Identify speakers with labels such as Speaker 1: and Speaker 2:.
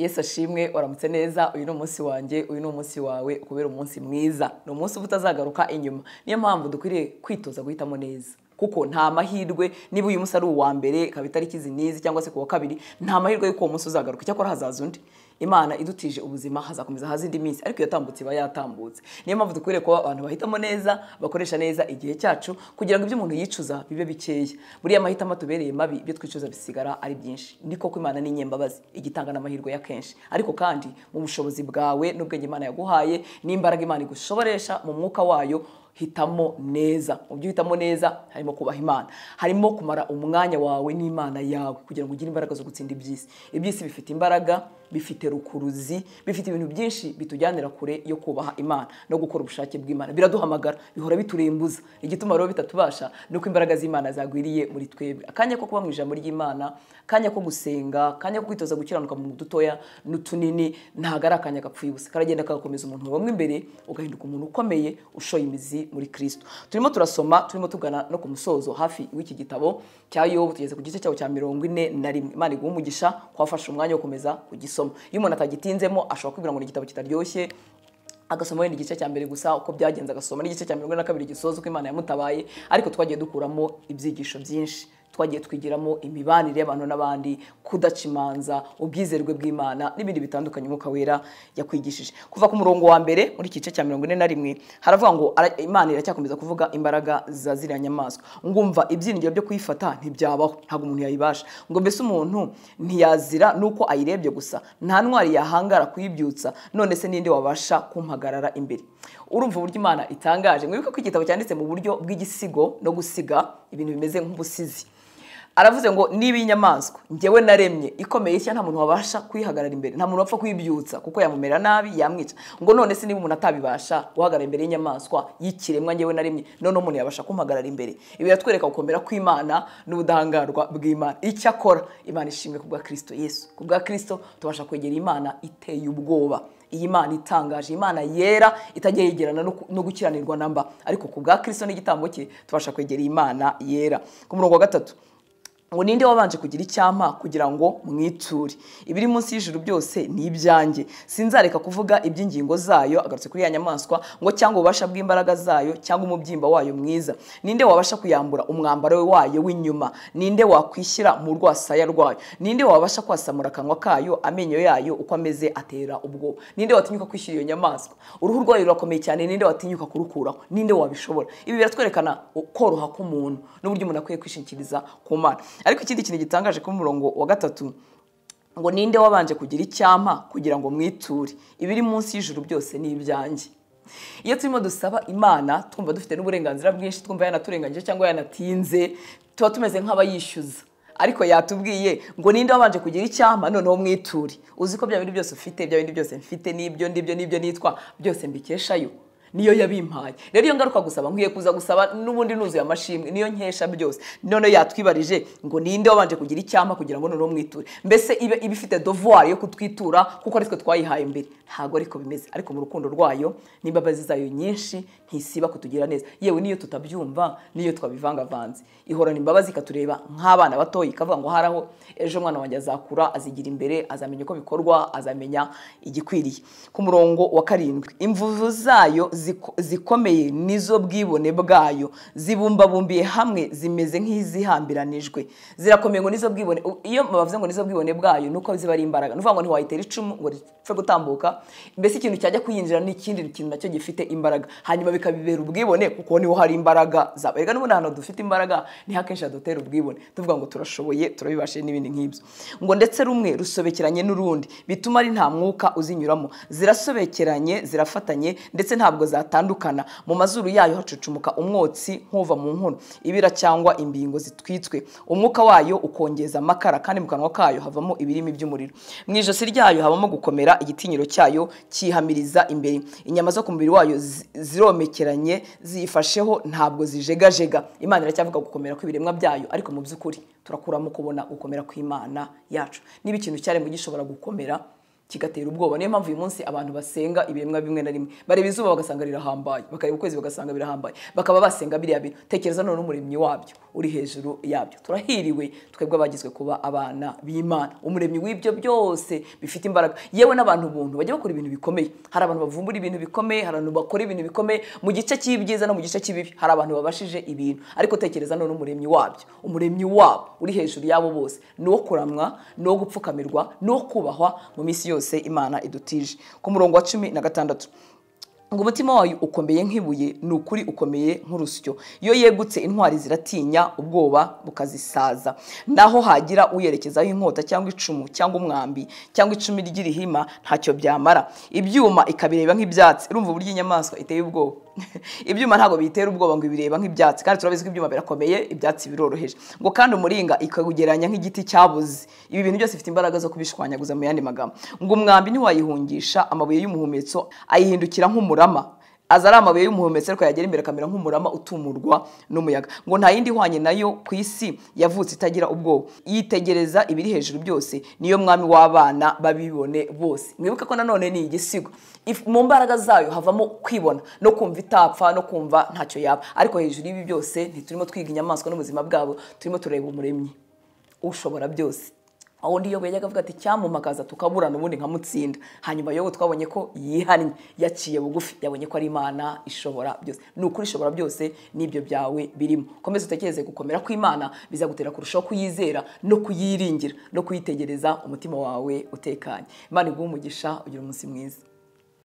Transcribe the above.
Speaker 1: Yesu ashimwe, waramutse neza. Uyu ni umunsi wanjye, uyu ni umunsi wawe, kubera umunsi mwiza. Ni umunsi uba utazagaruka inyuma. Niyo mpamvu dukwiriye kwitoza guhitamo neza, kuko nta mahirwe. Niba uyu munsi ari uwa mbere, ikaba itariki izi n'izi cyangwa se ku wa kabiri, nta mahirwe y'uko uwo munsi uzagaruka. Icyakora hazaza undi. Imana idutije ubuzima, hazakomeza haza indi minsi, ariko yatambutse iba yatambutse. Niyo mpamvu dukwiriye kuba abantu bahitamo neza, bakoresha neza igihe cyacu, kugira ngo ibyo umuntu yicuza bibe bikeya. Buriya amahitamo atubereye mabi, ibyo twicuza bisigara ari byinshi. Ni koko Imana ni inyembabazi, igitanga n'amahirwe ya kenshi, ariko kandi mu bushobozi bwawe n'ubwenge Imana yaguhaye n'imbaraga Imana igushoboresha mu mwuka wayo, hitamo neza. Mu byo uhitamo neza harimo kubaha Imana, harimo kumara umwanya wawe n'Imana yawe, kugira ngo ugire imbaraga zo gutsinda iby'isi. Iby'isi bifite imbaraga, bifite rukuruzi, bifite ibintu byinshi bitujyanira kure yo kubaha Imana no gukora ubushake bw'Imana. Biraduhamagara, bihora biturembuza. Igituma rero bitatubasha ni uko imbaraga z'Imana zagwiriye muri twebwe. Akanya ko kuba mu ijambo ry'Imana, akanya ko gusenga, akanya ko kwitoza gukiranuka mu dutoya n'utunini, ntago ari akanya gapfuye ubusa. Karagenda kagakomeza umuntu wamwe imbere, ugahinduka umuntu ukomeye ushoye imizi muri Kristo. Turimo turasoma, turimo tugana no ku musozo hafi w'iki gitabo cya Yobu, tugeze ku gice cyawo cya 41. Imana iguhe umugisha kwafasha umwanya wo gukomeza kugisoma. Iyo umuntu atagitinzemo ashobora kwibwira ngo ni igitabo kitaryoshye, agasoma wenda igice cya mbere gusa uko byagenze, agasoma n'igice cya 42 gisoza uko Imana yamutabaye. Ariko twagiye dukuramo ibyigisho byinshi, twagiye twigiramo imibanire y'abantu n'abandi, kudaca imanza, ubwizerwe bw'Imana n'ibindi bitandukanye Umwuka Wera yakwigishije. Kuva ku murongo wa mbere muri iki gice cya 41 haravuga ngo Imana iracyakomeza kuvuga imbaraga za ziriya nyamaswa. Ngumva ibyiringiro byo kuyifata ntibyabaho, ntabwo umuntu yayibasha. Ngo mbese umuntu ntiyazira nuko ayirebye gusa, nta ntwari yahangara kuyibyutsa, none se ninde wabasha kumpagarara imbere? Urumva uburyo Imana itangaje. Mwibuke ko igitabo cyanditse mu buryo bw'igisigo no gusiga ibintu bimeze nk'ubusizi. Aravuze ngo niba inyamaswa njyewe naremye ikomeye cyane, nta muntu wabasha kuyihagarara imbere, nta muntu wapfa kuyibyutsa kuko yamumera nabi, yamwica. Ngo none se niba umuntu atabibasha guhagarara imbere y'inyamaswa y'ikiremwa njyewe naremye, none umuntu yabasha kumpagarara imbere? Ibi biratwereka gukomera kw'Imana n'ubudahangarwa bw'Imana. Icyakora Imana ishimwe ku bwa Kristo Yesu. Ku bwa Kristo tubasha kwegera Imana iteye ubwoba, iyi Imana itangaje, Imana yera itajya yegerana no gukiranirwa namba, ariko ku bwa Kristo n'igitambo cye tubasha kwegera Imana yera. Ku murongo wa 3 ngo ninde wabanje kugira icyampa kugira ngo mwiture? Ibiri munsi y'ijuru byose ni ibyanjye, sinzareka kuvuga iby'ingingo zayo. Agarutse kuri ya nyamaswa ngo cyangwa ububasha bw'imbaraga zayo, cyangwa umubyimba wayo mwiza. Ninde wabasha kuyambura umwambaro wayo w'inyuma? Ninde wakwishyira mu rwasaya rwayo? Ninde wabasha kwasamura akanwa kayo? Amenyo yayo uko ameze atera ubwoba. Ninde watinyuka kwishyira iyo nyamaswa? Uruhu rwayo rurakomeye cyane, ninde watinyuka kurukuraho? Ninde wabishobora? Ibi biratwerekana koroha k'umuntu n'uburyo umuntu akwiye kwishingikiriza ku Mana. Ariko ikindi kintu gitangaje ku murongo wa 3 ngo ninde wabanje kugira icyampa kugira ngo mwiture? Ibiri munsi y'ijuru byose ni ibyanjye. Iyo turimo dusaba Imana twumva dufite n'uburenganzira bwinshi, twumva yanaturenganyije cyangwa yanatinze, tuba tumeze nk'abayishyuza. Ariko yatubwiye ngo ninde wabanje kugira icyampa noneho mwiture. Uzi ko bya bindi byose ufite, bya bindi byose mfite, n'ibyo ndibyo n'ibyo nitwa byose mbikeshayo, niyo yabimpaye. Rero iyo ngaruka gusaba nkwiye kuza gusaba n'ubundi nuzuye amashimwe, niyo nkesha byose. None yatwibarije ngo ninde wabanje kugira icyampa kugira ngo noneho mwiture. Mbese ibe ibifite devoir yo kutwitura kuko ari twe twayihaye imbere. Ntago ariko bimeze. Ariko mu rukundo rwayo n'imbabazi zayo nyinshi ntisiba kutugira neza. Yewe niyo tutabyumva, niyo twabivangavanze, ihorana imbabazi ikatureba nk'abana batoyi, ikavuga ngo haraho ejo umwana wanjye azakura, azigira imbere, azamenya uko bikorwa, azamenya igikwiriye. Ku murongo wa 7 imvuvu zayo zikomeye nizo bwibone bwayo, zibumbabumbiye hamwe, zimeze nk'izihambiranijwe, zirakomeye ngo nizo bwibone. Iyo bavuze ngo nizo bwibone bwayo nuko ziba ari imbaraga, nuvuga ngo ntiwayitera icumu ngo ripfe gutambuka. Mbese ikintu cyajya kuyinjira n'ikindi kintu nacyo gifite imbaraga, hanyuma bikabibera ubwibone kuko niho hari imbaraga zabo. Erega n'ubundi ahantu dufite imbaraga ni hakenshi hadutera ubwibone, tuvuga ngo turashoboye, turabibashe n'ibindi nk'ibyo. Ngo ndetse rumwe rusobekeranye n'urundi, bituma ari nta mwuka uzinyuramo, zirasobekeranye, zirafatanye, ndetse ntabwo zatandukana. Mu mazuru yayo hacucumuka umwotsi nk'uva mu nkono ibira cyangwa imbingo zitwitswe. Umwuka wayo ukongeza amakara, kandi mu kanwa kayo havamo ibirimi by'umuriro. Mu ijosi ryayo habamo gukomera, igitinyiro cyayo cyihamiriza imbere. Inyama zo ku mubiri wayo ziromekeranye, zifasheho ntabwo zijegajega. Imana iracyavuga gukomera kw'ibiremwa byayo, ariko mu by'ukuri turakuramo kubona gukomera kw'Imana yacu. Niba ikintu cyaremwe gishobora gukomera kigatera ubwoba. Niyo mpamvu uyu munsi abantu basenga ibiremwa bimwe na rimwe, bareba izuba bagasanga rirahambaye, bakareba ukwezi bagasanga birahambaye, bakaba basenga biriya bintu. Tekereza none umuremyi wabyo uri hejuru yabyo. Turahiriwe twebwe abagizwe kuba abana b'Imana, umuremyi w'ibyo byose bifite imbaraga. Yewe n'abantu buntu bajya bakora ibintu bikomeye. Hari abantu bavumbura ibintu bikomeye, hari abantu bakora ibintu bikomeye mu gice cy'ibyiza no mu gice cy'ibibi, hari abantu babashije ibintu. Ariko tekereza none umuremyi wabyo, umuremyi wabo uri hejuru yabo bose, ni uwo kuramwa, ni uwo gupfukamirwa, ni uwo kubahwa mu minsi yose Imana idutije. Ku murongo wa 16 ngo umutima wayo ukomeye nk'ibuye, ni ukuri ukomeye nk'urusyo. Iyo yegutse intwari ziratinya, ubwoba bukazisaza. Naho hagira uyerekezaho inkota cyangwa icumu cyangwa umwambi cyangwa icumi ry'irihima, ntacyo byamara. Ibyuma ikabireba nk'ibyatsi. Urumva uburyo inyamaswa iteye ubwoba. Ibyuma ntabwo bitera ubwoba ngo ibireba nk'ibyatsi, kandi turabizi ko ibyuma birakomeye, ibyatsi biroroheje. Ngo kandi umuringa ikawugereranya nk'igiti cyabuze. Ibi bintu byose bifite imbaraga zo kubishwanyaguza mu yandi magambo. Ngo umwambi ntiwayihungisha, amabuye y'umuhumetso ayihindukira nk'umurama. Aza ari amabuye y'umuhumetso ariko yagera imbere akamera nk'umurama utumurwa n'umuyaga. Ngo nta yindi ihwanye nayo ku isi yavutse itagira ubwoba, yitegereza ibiri hejuru byose, niyo mwami w'abana babibone bose. Mwibuke ko nanone ni igisigo. Mu mbaraga zayo havamo kwibona no kumva itapfa no kumva ntacyo yaba. Ariko hejuru y'ibi byose ntiturimo twiga inyamaswa n'ubuzima bwabo, turimo tureba umuremyi ushobora byose. Aho ndi Yobu yajyaga avuga ati cyamumakaza tukaburana ubundi nkamutsinda. Hanyuma Yobu twabonye ko yihannye, yaciye bugufi, yabonye ko ari Imana ishobora byose. Ni ukuri ishobora byose n'ibyo byawe birimo. Komeza utekereze gukomera kw'Imana, bizagutera kurushaho kuyizera no kuyiringira no kuyitegereza umutima wawe utekanye. Imana iguhe umugisha, ugira umunsi mwiza.